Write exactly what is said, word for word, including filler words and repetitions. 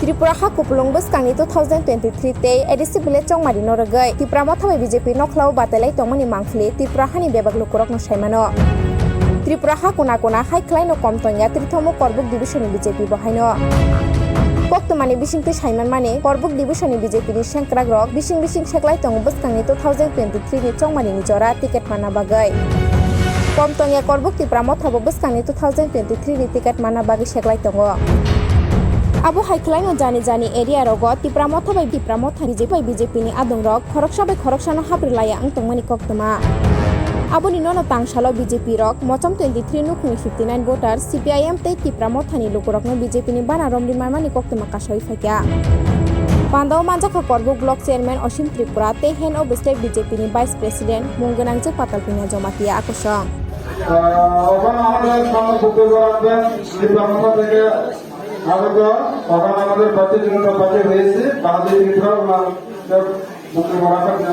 Tripura ha kupulung bwskangni two thousand twenty-three tei A D C village chongmari no rwgwi Tipra Motha bai B J P nokhlao batailai tongmani mangpili Tripura hani bebak lukurokno saimano. Tripura ha kuna kuna hai khwlaino kom tongya trithomo Korbuk division ni B J P bo haino. Koktwmani bisingtwi saimanmani Korbuk division ni B J P ni sengkrakrok bising bising seklai tongo bwskangni two thousand twenty-three ni chongmari ni jora ticket manna bagwi. Kom tongya Korbuk Tipra Motha bo bwskangni two thousand twenty-three ni ticket manna bagwi seklai tongo. Abo hai khwlaino jani jani area rogo Tipra Motha bai Tipra Motha B J P bai B J P ni adongrok khoroksa bai khoroksano hapri laya wng tongmani koktwma. Aboni nono tangsalo B J P rok Mochom twenty-three nukhungni fifty-nine voter C P I M tei Tipra Mothani lukurokno B J P ni bana romri manmani koktwma kasawi phaikha. Pandao manjakha Korbuk Block Chairman Osim Tripura tei Hand of State B J P ni Vice President mung gwnang Patal Punya Jamatia akosong. আহ, ওখানে আমাদের সামনে বুকে বরাদ্দ, ত্রিপুরা মথা থেকে আগত, ওখানে আমাদের ভারতীয় জনতা পার্টি হয়েছে, বাহাদুর ত্রিপুরা ওনার বুকে বরাদ্দ।